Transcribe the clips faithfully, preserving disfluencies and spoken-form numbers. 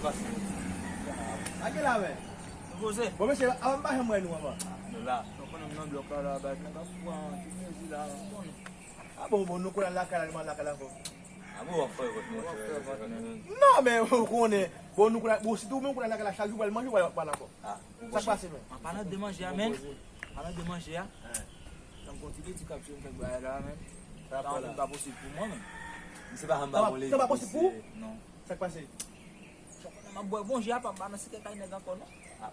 Pase. A gen la, men. Nou poze. Bon, mesye, avan m pa janm wè nou anvan. Nou la. Nou konnen m nan blòk la, la, baz, nèg ap pran tout mezi la, nou konnen. A bon, bon, nou konnen lakay la, nou lakay la ankò. A bon, w ap fè vòt, monchè. Non, men, ou konnen. Bon, nou konnen, bon, sitou, men ou konnen lakay la, chak jou, w al manje, w al, w al ankò. Sa k pase, men? An palan de manje a, men. An palan de manje a. Sa m kontinye ti kapti m fè bagay la, men. Sa pa posib pou mwen, men. Misye pa janm ba bon legi, misye. Non. Sa k pase? M ap bwè bon ji a, pa m pa nan sikè kay nèg ankò, non. Ah,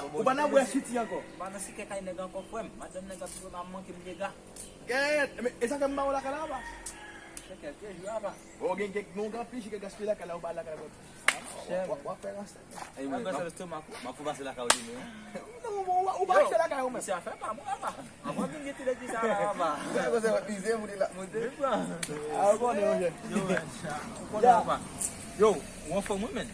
ou pa nan bwè switi ankò? M pa nan sikè kay nèg ankò, frè m. Madanm nèg ap di m ap manke m dega. Gèt, men, e sa fè m ba w lakay la, apa? Se kèlke jou, apa? Bon, gen, gen, gen anpil ji ki gaspiye lakay la, ou ba lakay la. W ap, w ap fè rasta. Ey, mwen, m ap fè lestomak ou. M ap fè pase lakay ou demen, wi. Non, ou, ou, ou pa achte lakay ou menm. Se afè pa mwen, apa. Anvan vin gen ti legliz sa la, apa. Sa konsa w ap mize pou li la monte. Vin pran. Ah, ou konnen, monchè. Yo, ou konnen, apa. Yo, ou anfòm, wi, men.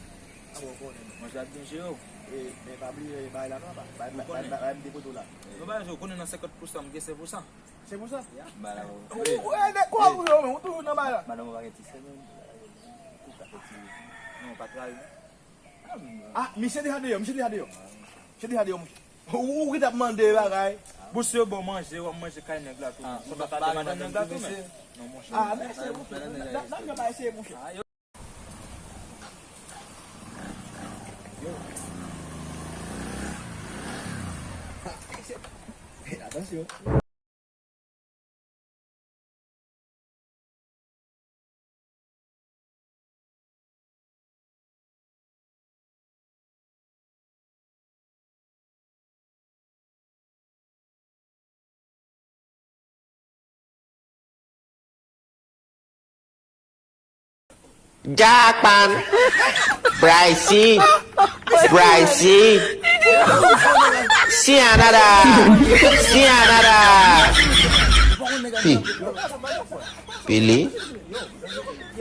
Ah, bon, ou konnen, men. Manje ap byen jere w. E, men pa bliye bagay la, non, apa. Bay, bay, bay, bay, bay m depoze w la. Non, bagay, ou konnen nan senkant pousan, m gen senk pousan. Se pou sa? Ba la, ou, ou, ou, e, de, kwa ou yo, men, ou toujou nan bagay la. Madanm ou pa gen ti sèmen, ou ka fè ti, non, pa trayi, non. Ah, misye deja deyò, misye deja deyò. Misye deja deyò, monchè. Ou, ou ki t ap mande bagay. Bous yo bon manje, w ap manje kay nèg la tou. Ah, ou pa pale madanm nèg la tou, men. Non, monchè. Ah, mèsi, monchè. N ap, n ap, n ap eseye, monchè. Atansyon. Japan. Bryce. Bryce. Sianada. Sianada. Pi. Pili.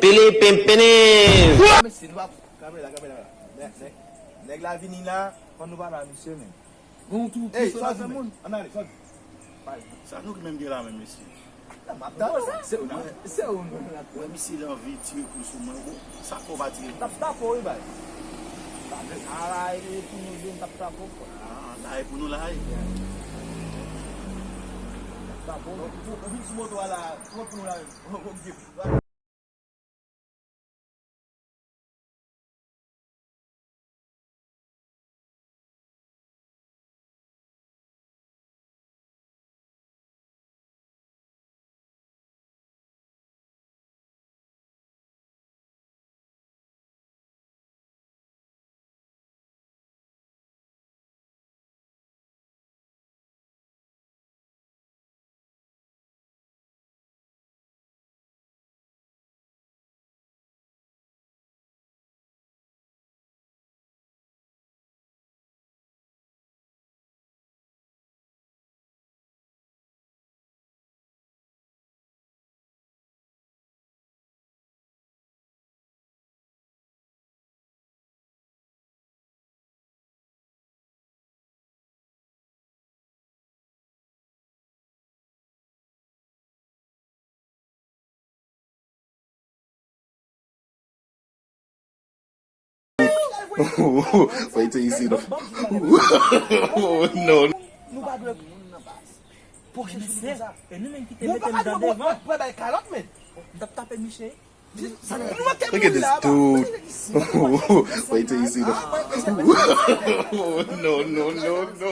Pili pimpini. Kanpe la, kanpe la. Nèg, nèg, nèg la vini la, fò nou pale a misye menm. Bon, ou tou plis sou lavi moun. Ann ale, sòti. Sa nou ki menm gen la menm, mesye? Nan, m ap tann ou. Se ou menm, se ou menm la. Wè, misye li anvi tire kou sou mwen, bon. Sa fè w pa tire kou? T ap tape w, wi, bay. A la, e pou nou vin, t ap tape w, frè. Ah, la, e pou nou la, e. T ap tape w. Ou, ou vin sou moto a la, twòp pou nou la, menm. Wait till you see the. No. Nou pa dwe pwoche sou li konsa. E nou menm ki te mete l nan devan. Pwè bay kalòt, men. M t ap tape misye. Look at this dude. Wait till you see the. No, no, no, no.